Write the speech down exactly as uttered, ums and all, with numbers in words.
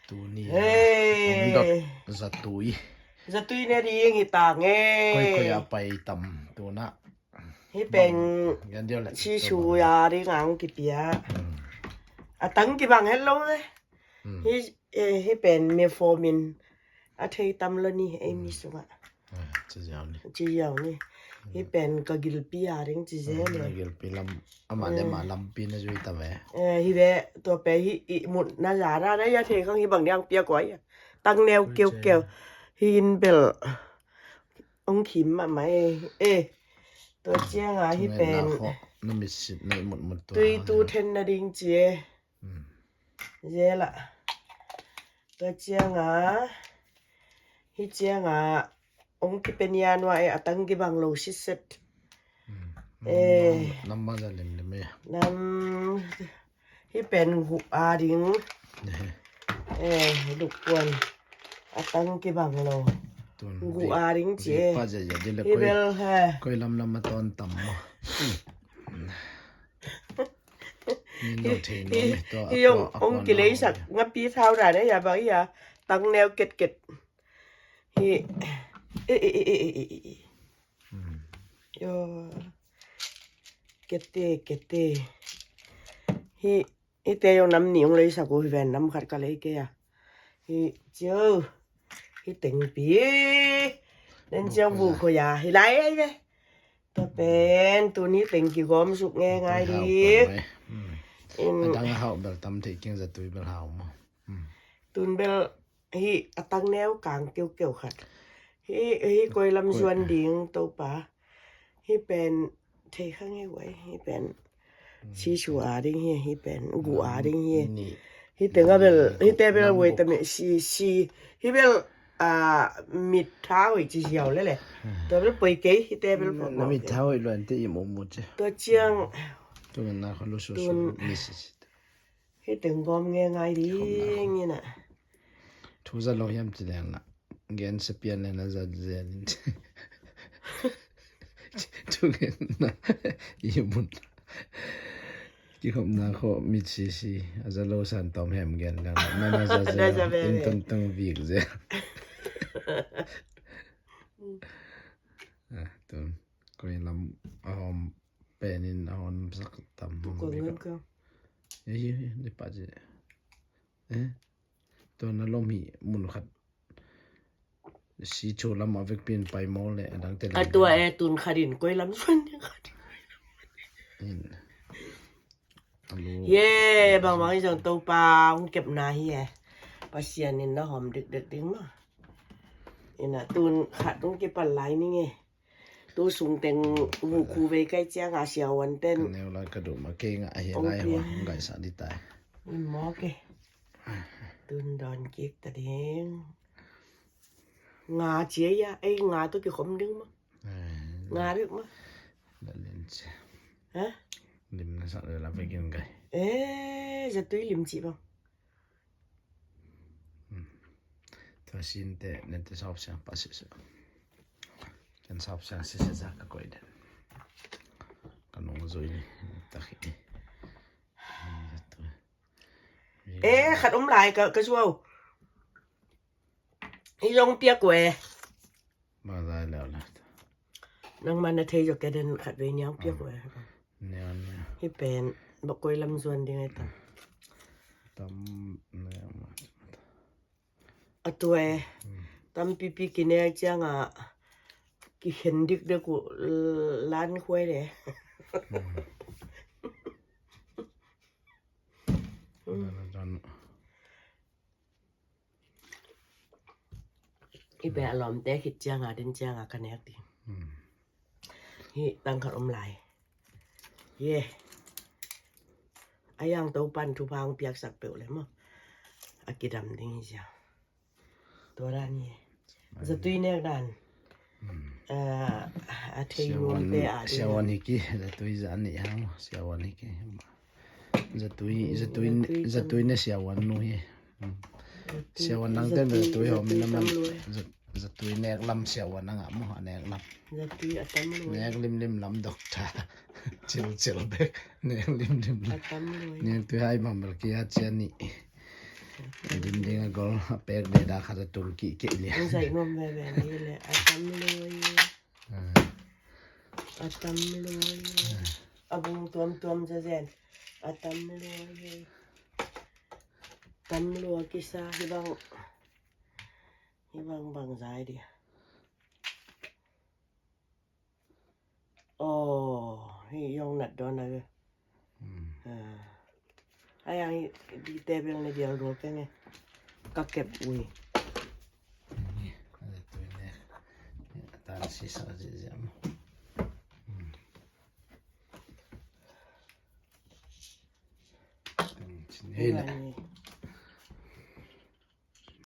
Tuni a, hey, hong dot zatui. Zatui ne ding hi ta nge. Koi koi a pai tam tuna. Hi pen, bang, yan diau le, Jesu a ding ang kipia. Hmm. A tang kibang het lo le. Hmm. Hi, eh, hi pen metformin a thei tam lo ni ei mi sungah. Ah, ci ziau ni. Ci ziau ni. Hmm. Hi pen ka gilpi a ding ci ziau ni. Ah, na gilpi lam, ama le, hmm, ma lampi na zui ta ve. Eh, hi ve, tua pe hi, i mut na za ra na ya thei khang hi bang diang pia kua ya. Tang neu keu keu. Hi in bel. Ong khim mahmah e. Eh. Tua cianga hi pen. Na mitsit na i mutmut tua. Tui tu then na ding ci e. Hmm. Zela. Tua cianga. Hi cianga. Ong kipen ya nua e a tang kibang lo siset. Hmm. Eh. Nam, nam ma za limlim e. Nam. Hi pen guh a ding. Eh, duk kuan. A tang kibang lo. Guh a ding ci e. Hi bel he. Koi lam lam a ton tam mo. Hi ong kileisak ngapi thau dan e ya bang ya. Tang neu ket ket. Hi. E, e, e. Hmm. Yo. Kete, kete. Hi. Hite zong nam nih hong leisak uh hi ven, nam khat ka lei kei a. Hi ciau. Hi tengpi. Nen ciau bu ko ya. Hi lai ei ve. Tua pen tuni teng kigawm suk nge ngai di. Hmm. In a dang a hau bel tam thei king zatui bel hau mo. Hmm. Tun bel hi a tang neu kang keukeu khat. Hi, hi koi lam zuan ding Topa. Hi pen thei kha ngei uai, hi pen. Hmm. Sisu a ding hi, hi pen guh a ding hi. Ni. Hi te nga bel, hi te bel uai ta me si, si. Hi bel, a, mit tha uai ci ziau le le. Hmm. Tua bel poi kei, hi te bel poi. Na mit tha uai luan te i mo mo ce. Tua ciang. Tua na kha lu su su mi si si. Hi teng gawm nge ngai ding ina. Thu za lo hiam ci leng la. Gen se pian le na za zel in. Thu gen na. I mun. Kikhopna kho mit sisi. A za lo san tom hem gen leng la. Na na za zel. In tong tong vik zel. Ah, tun. Koi lam a hom penin a hon sak tam. Tu ko ngan ka. Eh, eh, eh, ni pa je. Eh, tua na lom hi mun khat. Si chu lam a vekpin pai mo le a dang te lam. A tua e tun khat in koi lam suan ding khat. In. Alo. Ye, bang bang i zong Topa hong kepna hi e. Pasian in na hom dik dik ding ma. Ina tun khat hong kipan lai ning e. Tu sung teng vuku vei kai cianga siawan ten. Ka neu lai ka duh ma kei nga ahi lai hua ngai sa di tai. Ni mo ke. Tun don kik ta ding. Nga cia ia, ei nga tu kikhom ding ma. Nga ding ma. Da lin cia. Ha? Lim na sa le la vei kin kai. Eh, zatui lim ci bang. Tua sin te nen te sawp siang pa sisa. Ken sawp siang sisa za ka koi den. Ka nung zui ni ta khi ni. Eh, khat om lai ka, ka zuau. I zong piak we. Ba zai leo la. Nangman na thei zo ke den khat vei niang piak we. Niang niang. Hi pen ba koi lam zuan ding ai ta. Tam niang ma. A tua e. Tam pipi kine cianga kikhen dik dek uh lan khuai le. I beh a lawmte khit cianga den cianga ka nek ding. Hi tang khat om lai. Ye. A yang Topan thupha hong piaksak peuh le maw. A kidam ding hi cia. Tua dan hi. Zatui nek dan. A thei nuam pe a ding. Siawan hi ki, zatui za nih hang, siawan hi ki. Zatui, zatui, zatui ne siawan nu hi. Siawan nang ten zatui hawm in a man. Zatui nek lam siawan nang a maw, a nek lam. Zatui a tam lo. Nek limlim lam doctor. Cil cil bek. Nek limlim lam. A tam lo. Nek tui hai bang bel kia cia nih. Dinding a gol a pek be da khat a tul kih keh lian. Ang sai nuam veve ni le a tam lui. Ah. A tam lui. A bung tuamtuam zazen. A tam lui. Tam lui kisa hi bang. Hi bang bang zai dia. Oh, hi yong nat don a. Hmm. Ah. Ai ang hi di table ni dial dol keng e. Ka kep ui. Ni, ada tu ini. Tan si sa si jam.